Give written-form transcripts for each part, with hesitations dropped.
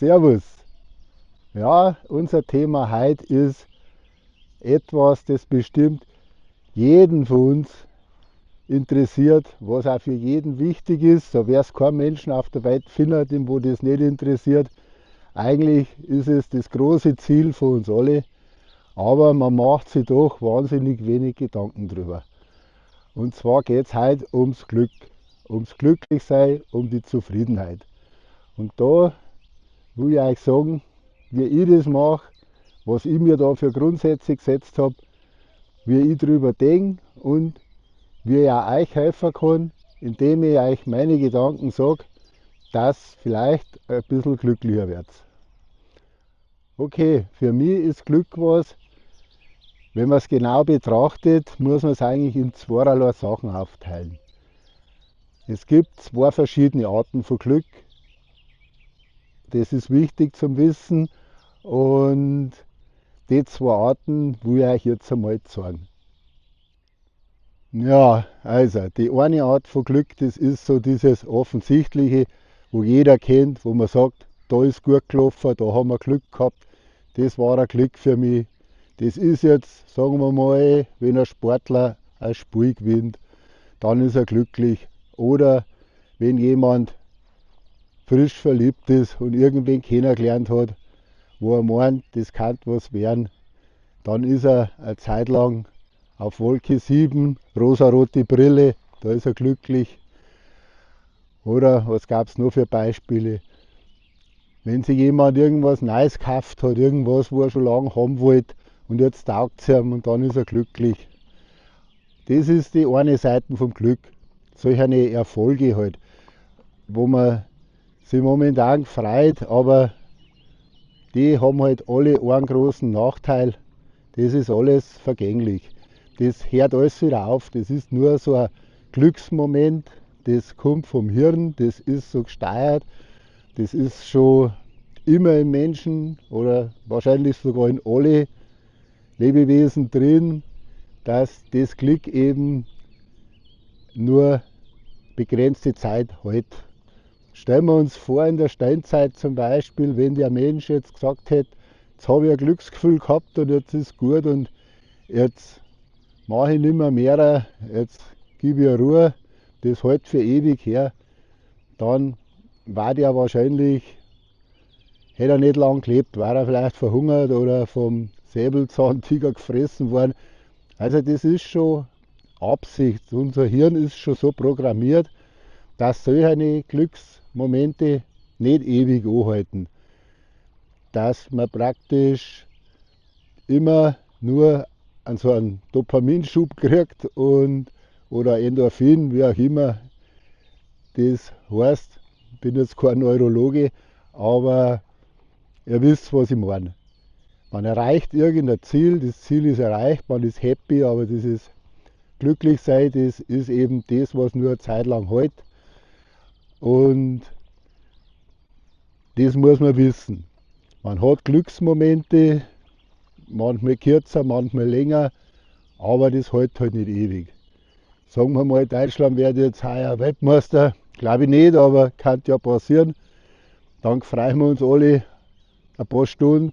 Servus. Ja, unser Thema heute ist etwas, das bestimmt jeden von uns interessiert, was auch für jeden wichtig ist. Da wär's keinen Menschen auf der Welt finden, den wo das nicht interessiert. Eigentlich ist es das große Ziel von uns alle, aber man macht sich doch wahnsinnig wenig Gedanken drüber. Und zwar geht's heute ums Glück, ums Glücklichsein, um die Zufriedenheit. Und da will ich euch sagen, wie ich das mache, was ich mir da für Grundsätze gesetzt hab, wie ich drüber denk und wie ich auch euch helfen kann, indem ich euch meine Gedanken sag, dass vielleicht ein bisschen glücklicher werdet. Für mich ist Glück was, wenn man's genau betrachtet, muss man's eigentlich in zweierlei Sachen aufteilen. Es gibt zwei verschiedene Arten von Glück. Das ist wichtig zum Wissen und die zwei Arten will ich euch jetzt einmal zeigen. Die eine Art von Glück, das ist so dieses Offensichtliche, wo jeder kennt, wo man sagt, da ist gut gelaufen, da haben wir Glück gehabt, das war ein Glück für mich. Das ist jetzt, sagen wir mal, wenn ein Sportler ein Spiel gewinnt, dann ist er glücklich. Oder wenn jemand frisch verliebt ist und irgendwen kennengelernt hat, wo er meint, das kann was werden, dann ist er eine Zeit lang auf Wolke 7, rosarote Brille, da ist er glücklich. Oder was gab's noch für Beispiele? Wenn sich jemand irgendwas Neues gekauft hat, irgendwas, wo er schon lange haben wollte, und jetzt taugt's ihm und dann ist er glücklich. Das ist die eine Seite vom Glück, solche Erfolge halt, wo man sich momentan freut, aber die haben halt alle einen großen Nachteil, das ist alles vergänglich. Das hört alles wieder auf, das ist nur so ein Glücksmoment, das kommt vom Hirn, das ist so gesteuert, das ist schon immer im Menschen oder wahrscheinlich sogar in alle Lebewesen drin, dass das Glück eben nur begrenzte Zeit hält. Stellen wir uns vor, in der Steinzeit zum Beispiel, wenn der Mensch jetzt gesagt hätte, jetzt habe ich ein Glücksgefühl gehabt und jetzt ist gut und jetzt mache ich nicht mehr, mehr, jetzt gebe ich Ruhe, das hält für ewig her, dann war der wahrscheinlich, hätte er nicht lang gelebt, war er vielleicht verhungert oder vom Säbelzahntiger gefressen worden. Also das ist schon Absicht. Unser Hirn ist schon so programmiert, dass solche Glücksmomente nicht ewig anhalten. Dass man praktisch immer nur an so einen Dopaminschub kriegt und, oder Endorphin, wie auch immer das heißt. Ich bin jetzt kein Neurologe, aber ihr wisst, was ich meine. Man erreicht irgendein Ziel, das Ziel ist erreicht, man ist happy, aber dieses Glücklichsein, das ist eben das, was nur eine Zeit lang hält. Und das muss man wissen. Man hat Glücksmomente, manchmal kürzer, manchmal länger, aber das hält halt nicht ewig. Sagen wir mal, Deutschland wird jetzt heuer Weltmeister, glaube ich nicht, aber kann ja passieren. Dann freuen wir uns alle ein paar Stunden.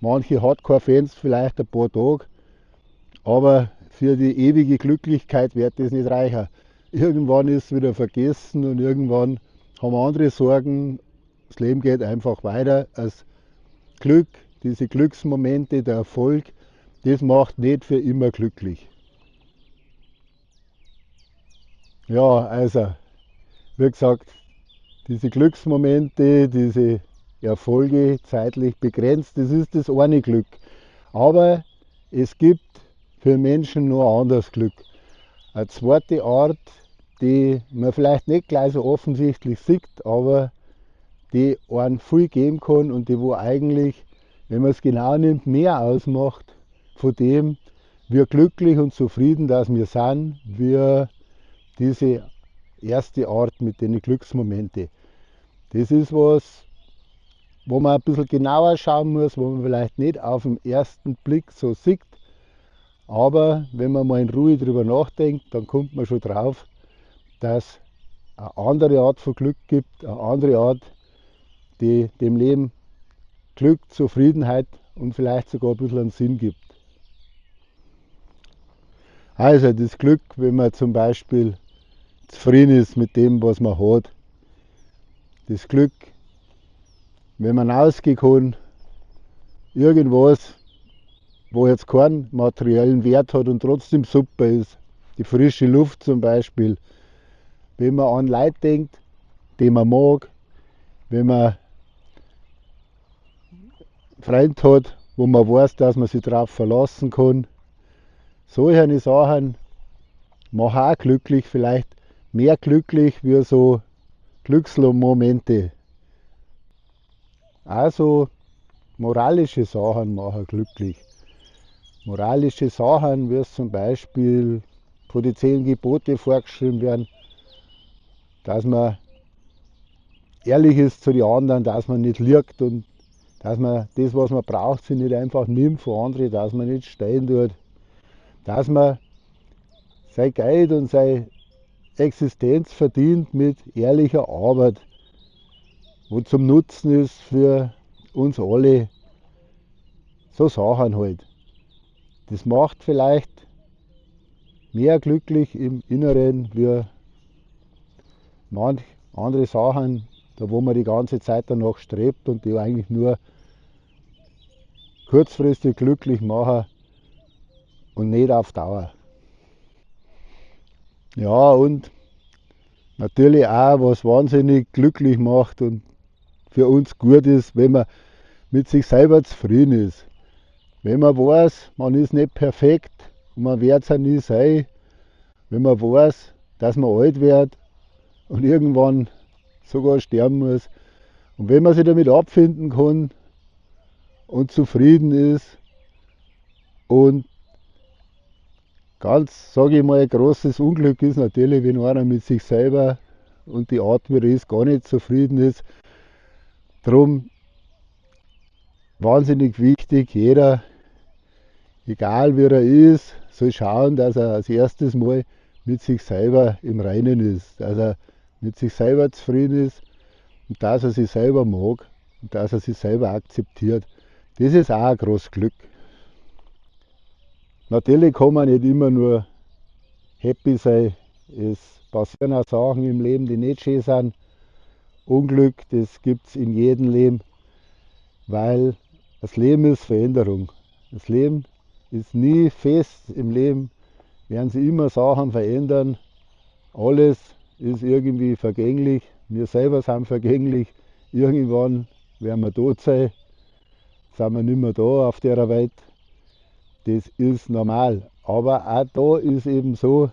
Manche Hardcore-Fans vielleicht ein paar Tage, aber für die ewige Glücklichkeit wird das nicht reichen. Irgendwann ist es wieder vergessen und irgendwann haben wir andere Sorgen. Das Leben geht einfach weiter. Das Glück, diese Glücksmomente, der Erfolg, das macht nicht für immer glücklich. Wie gesagt, diese Glücksmomente, diese Erfolge zeitlich begrenzt, das ist das eine Glück. Aber es gibt für Menschen noch ein anderes Glück. Eine zweite Art, die man vielleicht nicht gleich so offensichtlich sieht, aber die einem viel geben kann und die wo eigentlich, wenn man es genau nimmt, mehr ausmacht von dem, wie glücklich und zufrieden dass wir sind, wie diese erste Art mit den Glücksmomente. Das ist was, wo man ein bisschen genauer schauen muss, wo man vielleicht nicht auf den ersten Blick so sieht, aber wenn man mal in Ruhe drüber nachdenkt, dann kommt man schon drauf, dass eine andere Art von Glück gibt, eine andere Art, Die dem Leben Glück, Zufriedenheit und vielleicht sogar ein bisschen einen Sinn gibt. Also das Glück, wenn man zum Beispiel zufrieden ist mit dem, was man hat. Das Glück, wenn man rausgehen kann, irgendwas, wo jetzt keinen materiellen Wert hat und trotzdem super ist. Die frische Luft zum Beispiel. Wenn man an Leute denkt, die man mag, wenn man Freund hat, wo man weiß, dass man sich darauf verlassen kann. Solche Sachen machen auch glücklich, vielleicht mehr glücklich wie so Glücksmomente. Also moralische Sachen machen glücklich. Moralische Sachen, wie es zum Beispiel von den 10 Gebote vorgeschrieben werden, dass man ehrlich ist zu den anderen, dass man nicht lügt und dass man das, was man braucht, sich nicht einfach nimmt von anderen, dass man nicht stehlen tut, dass man sein Geld und seine Existenz verdient mit ehrlicher Arbeit, wo zum Nutzen ist für uns alle. So Sachen halt. Das macht vielleicht mehr glücklich im Inneren wie manch andere Sachen, da wo man die ganze Zeit danach strebt und die eigentlich nur kurzfristig glücklich machen und nicht auf Dauer. Ja, und natürlich auch, was wahnsinnig glücklich macht und für uns gut ist, wenn man mit sich selber zufrieden ist. Wenn man weiß, man ist nicht perfekt und man wird es auch nie sein. Wenn man weiß, dass man alt wird und irgendwann sogar sterben muss. Und wenn man sich damit abfinden kann und zufrieden ist und ganz, sage ich mal, großes Unglück ist natürlich, wenn einer mit sich selber und die Art, wie er ist, gar nicht zufrieden ist. Drum wahnsinnig wichtig, jeder, egal wie er ist, soll schauen, dass er als erstes Mal mit sich selber im Reinen ist, dass er mit sich selber zufrieden ist und dass er sich selber mag und dass er sich selber akzeptiert. Das ist auch ein großes Glück. Natürlich kann man nicht immer nur happy sein. Es passieren auch Sachen im Leben, die nicht schön sind. Unglück, das gibt's in jedem Leben, weil das Leben ist Veränderung. Das Leben ist nie fest. Im Leben werden sich immer Sachen verändern. Alles ist irgendwie vergänglich. Wir selber sind vergänglich. Irgendwann werden wir tot sein. Sind wir nicht mehr da auf der Welt. Das ist normal. Aber auch da ist eben so,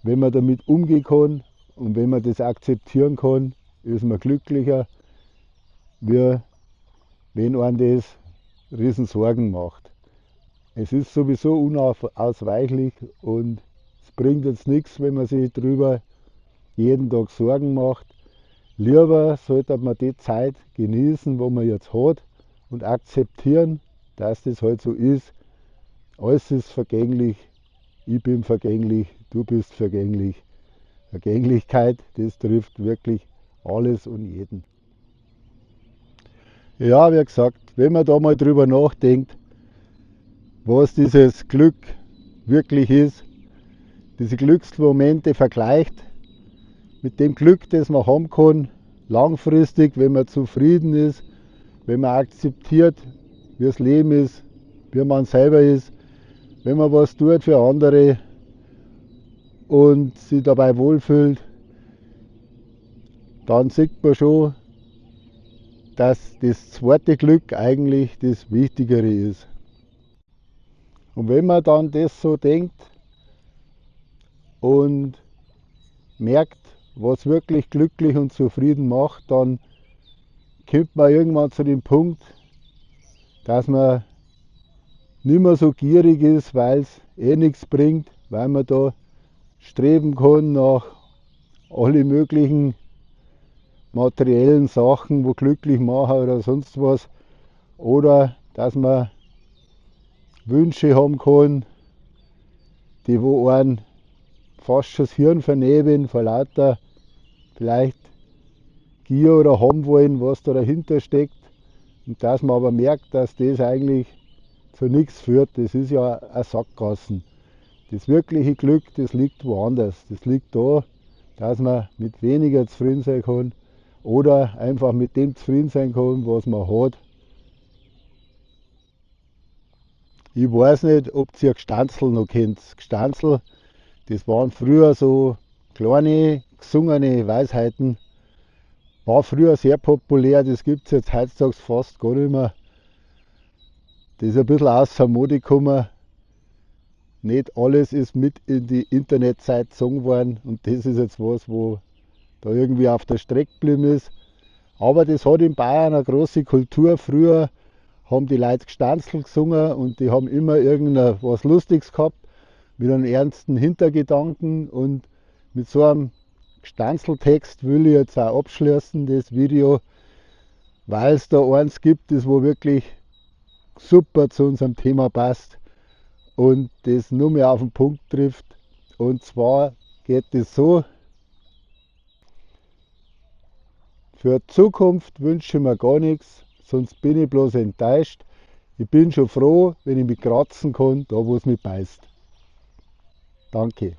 wenn man damit umgehen kann und wenn man das akzeptieren kann, ist man glücklicher, wie wenn einem das riesen Sorgen macht. Es ist sowieso unausweichlich und es bringt jetzt nichts, wenn man sich drüber jeden Tag Sorgen macht. Lieber sollte man die Zeit genießen, wo man jetzt hat, und akzeptieren, dass das halt so ist. Alles ist vergänglich, ich bin vergänglich, du bist vergänglich. Vergänglichkeit, das trifft wirklich alles und jeden. Ja, wie gesagt, wenn man da mal drüber nachdenkt, was dieses Glück wirklich ist, diese Glücksmomente vergleicht mit dem Glück, das man haben kann, langfristig, wenn man zufrieden ist, wenn man akzeptiert, wie das Leben ist, wie man selber ist, wenn man was tut für andere und sich dabei wohlfühlt, dann sieht man schon, dass das zweite Glück eigentlich das Wichtigere ist. Und wenn man dann das so denkt und merkt, was wirklich glücklich und zufrieden macht, dann kommt man irgendwann zu dem Punkt, dass man nicht mehr so gierig ist, weil's eh nichts bringt, weil man da streben kann nach alle möglichen materiellen Sachen, wo glücklich machen oder sonst was. Oder dass man Wünsche haben kann, die wo einen fast schon das Hirn vernebeln vor lauter vielleicht Gier oder haben wollen, was da dahinter steckt. Und dass man aber merkt, dass das eigentlich zu nichts führt, das ist ja eine Sackgassen. Das wirkliche Glück, das liegt woanders. Das liegt da, dass man mit weniger zufrieden sein kann oder einfach mit dem zufrieden sein kann, was man hat. Ich weiß nicht, ob ihr Gstanzl noch kennt. Gstanzl, das waren früher so kleine, gesungene Weisheiten. War früher sehr populär, das gibt es jetzt heutzutage fast gar nicht mehr. Das ist ein bisschen außer Mode gekommen. Nicht alles ist mit in die Internetzeit gezogen worden und das ist jetzt was, wo da irgendwie auf der Strecke geblieben ist. Aber das hat in Bayern eine große Kultur. Früher haben die Leute Gstanzl gesungen und die haben immer irgendwas Lustiges gehabt mit einem ernsten Hintergedanken, und mit so einem Gstanzltext will ich jetzt auch abschließen, das Video, weil es da eins gibt, das wo wirklich super zu unserem Thema passt und das nur mehr auf den Punkt trifft. Und zwar geht es so: Für die Zukunft wünsche ich mir gar nichts, sonst bin ich bloß enttäuscht. Ich bin schon froh, wenn ich mich kratzen kann, da wo es mich beißt. Danke.